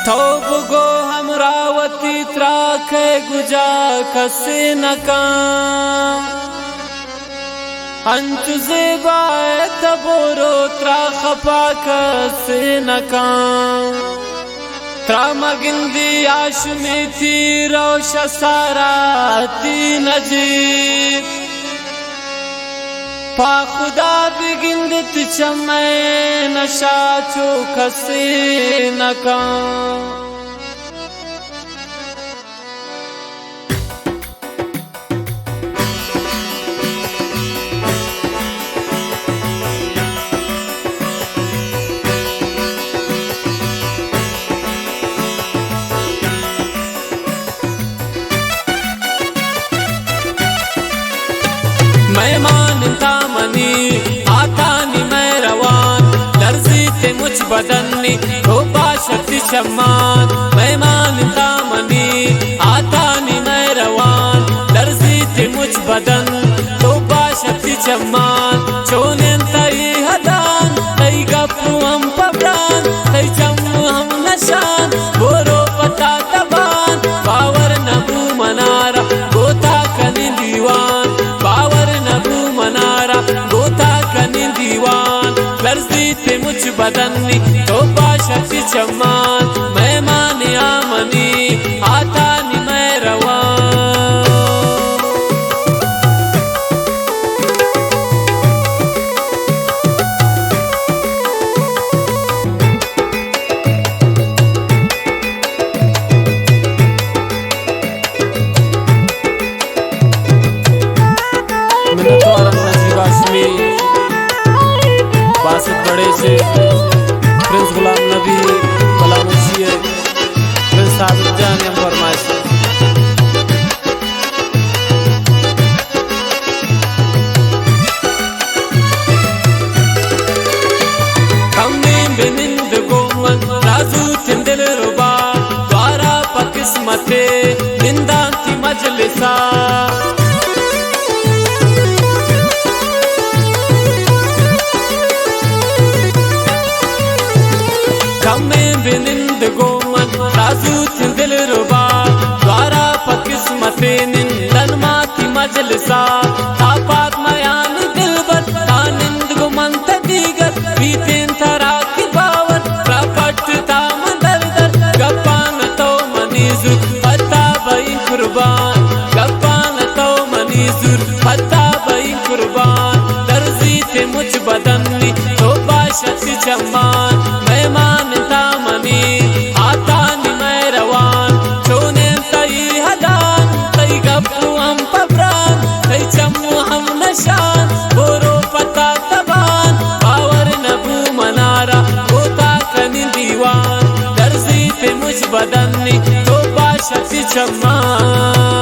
تو بگو ہمراہ وتی ترا کئے گجا کسے نکاں۔ انچو زیبا ئے تبورو ترا خپا کسے نکاں۔ ترا مگندی آشمی تیر و شسارا تی نجیب۔ پا خدا بگندت چمئے نشا چو کسے نکاں۔ مہمان انت آ منی، آتانی مہروان، لرزیت مچ بدنی، تو باشتی چمان۔ مہمان انت آ منی، آتانی مہروان، لرزیت مچ بدن، تو باشتی چمان۔ چونیں تئی ہدان، تئی گپ ہم پبران، تئی چم ہم نشان، برو پتا تبان، باور نبو منارا، گوتا کنی دیوان، باور نبو منارا، گوتا کنی دیوان۔ لرزیت مچ بدنی، تو باشتی چمان، مہمان آ منی، آتانی مہروان۔ منتوار نجیب ہاشمی، باسط بڑیچ، پرنس غلام نبی، بلامچی، پرنس عابد جان ءِ فرمائش۔ کمیں بہ نند گوں من، رازوتیں دلربا، دوارا پہ قسمتے ننداں تئی مجلسا۔ کمیں بہ نند گوں من، رازوتیں دلربا، دوارا پہ قسمتے نندن ما تئی مجلسا۔ تا پاد میان دلبر، تا نند گوں من تئی دیگر، بیتیں ترا کہ باور، را پٹ تا من در در، گپاں تو منی زور، پتا بئیں قربان، گپاں تو منی زور، پتا بئیں قربان۔ لرزیت مچ بدنی، تو باشتی چمان، مہمان تا منی، آتانی مہروان۔ چونیں تئی ہدان، تئی گپ ہم پبران، تئی چم ہم نشان، برو پتا تبان، باور نبو منارا، گوتا کنی دیوان۔ لرزیت مچ بدنی، تو باشتی چمان۔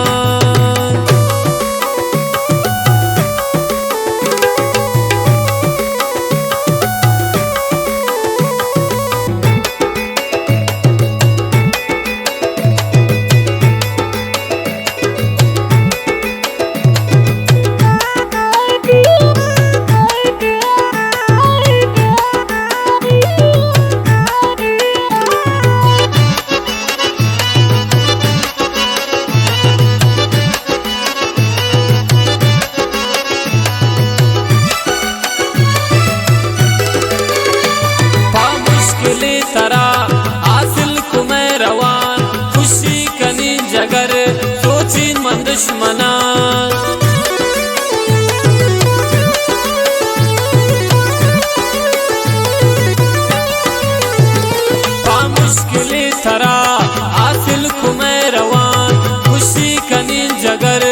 پہ مشکلے ترا حاصل کمئے روان، خوشی کنیں جگر، سوچیں من دشمناں۔ پہ مشکلے ترا حاصل کمئے روان، خوشی کنیں جگر،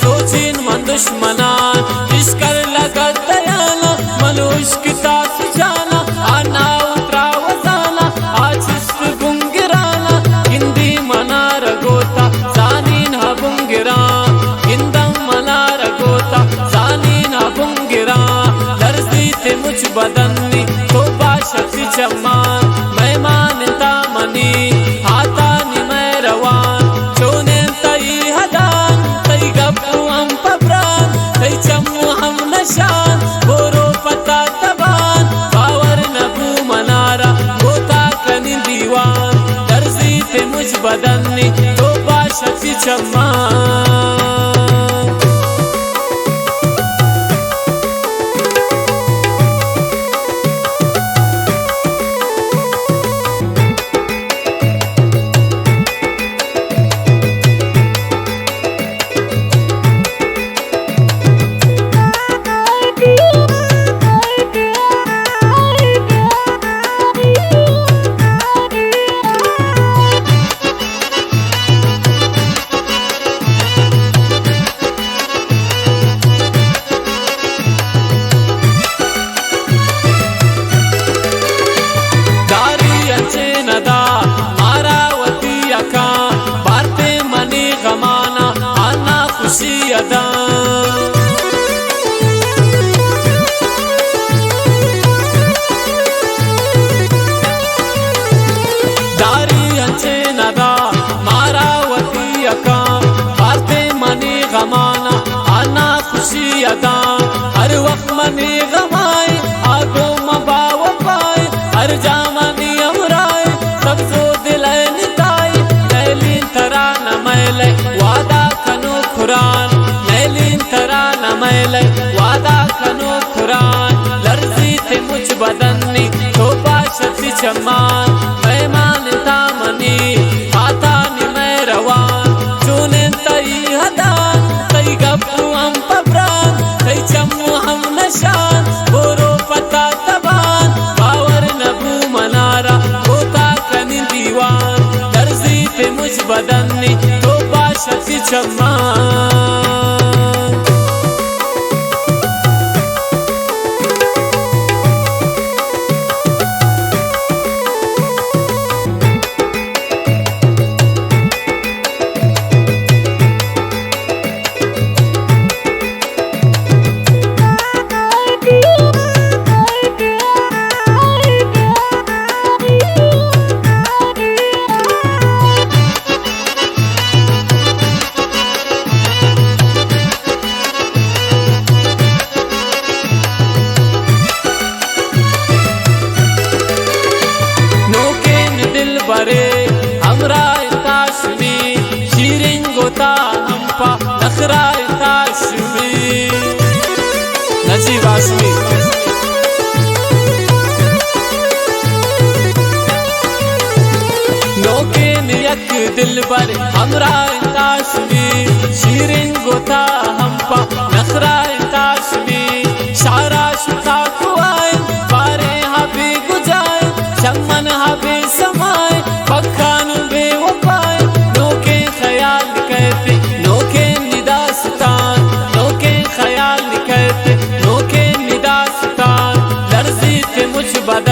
سوچیں من دشمناں۔ اشکر لگت دیانا، من اشکتا سجانا، آ ناو ترا وزانا، آ چست بنگرانا، گندی منار گوتا، زانین ہا بنگران، گندم منار گوتا، زانین ہا بنگران۔ لرزیت مچ بدنی، تو باشتی چمان، مہمان تا منی، آتانی مہروان۔ چونیں تئی ہدان، تئی گپ ہم پبران، تئی چم ہم نشان، برو پتا تبان، باور نبو منارا، گوتا کنی دیوان۔ لرزی بدنی تو باشتی چمان. داری انچیں ندا مارا وتی اکاں، بارتے منی غمانا آنا خوشی اداں. داری انچیں ندا مارا وتی اکاں، بارتے منی غمانا آنا خوشی اداں. ہر وقت منی غمائے آگو مبا وفائے، ہر جا منی ہمراہے سبزو دلائے نتائے. نیلین ترا نمیلے وعدہ کنو قرآن، نیلین ترا نمیلے وعدہ کنو قرآن. لرزیت مچ بدنی تو باشتی چمان، پیمان تامنی پاتانی مئے روان. چونیں تئی ہدان، تئی گپ ہم پبران، تئی چم ہم نشان، برو پتا تبان، باور نبو منارا کوتا کنی دیوان. لرزیت مچ بدنی تو باشتی چمان. نوکیں دلبرے ہمراہ تاشمی، شیرین گوتا ہم پا نخرائے تاشمی. نجیب ہاشمی. نوکیں یک دلبر ہمراہ تاشمی، شیرین گوتا ہم پا نخرائے تاشمی. شارا شتا کوائے، بارے ہبی گجائے، چمن ہبی سمائے، پکان بے وفائے. نوکیں خیال کہتے، نوکیں نداستان، نوکیں خیال کہتے، نوکیں نداستان. لرزیت مچ بدن